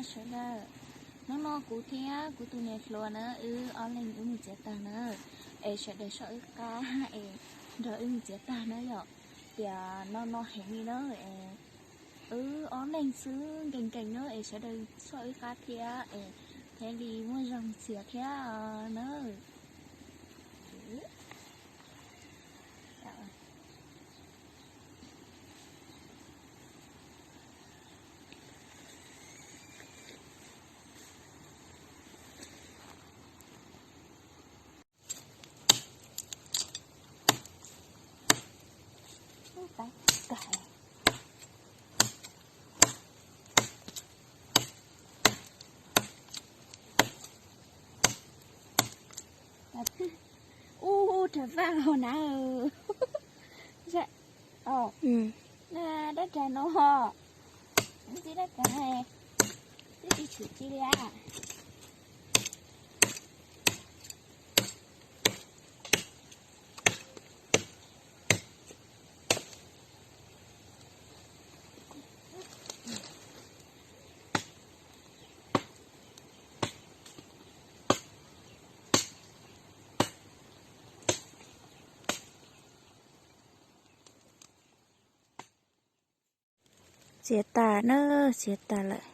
Sawv daws, hnub no kuv thiab kuv tus niam hluas na, wb ob leeg wb mus txiav tag na, es sawv daws soj wb qab es nrog wb mus txiav tag na yom. Tias no no heev li na, es wb ob leeg xwb nkees nkees na, es sawv daws soj wb qab thiab es thiaj li muaj zog txiav thiab na. Ub, rov vaj los na. Dab tsi no ho, ntxim dab tsi, twb tsis tshwm tsi li as. Txiav tas na, txiav tas lawm.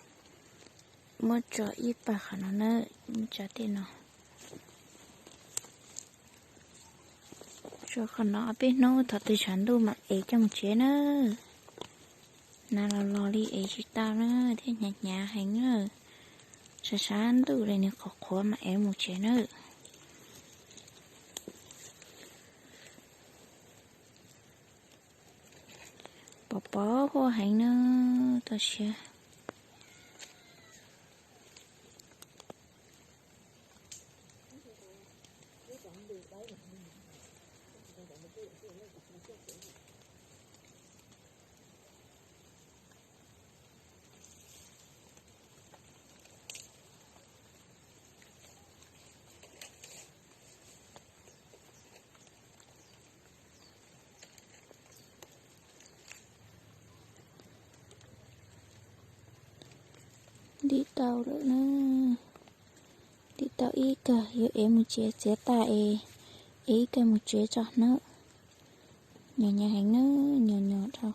Muab tso ib pas qhov no na, muab tso tej no. Tso qhov no ob peb hnub, thaum twg tshav ntuj mam ev coj mus tsev na. Hnav los los li ev tsis tau na, thiab hnyav hnyav heev na. Tshav tshav ntuj li nws qhuav qhuav mam ev mus tsev na. Pov pov huaj heev na, toj siab. Ntim tau lawm na, ntim tau ib kawg yuav ev mus tsev, txiav tas es ev ib kawg mus tsev tso nawb. Nyuam nyuam heev na, nyuam nyuam dhau.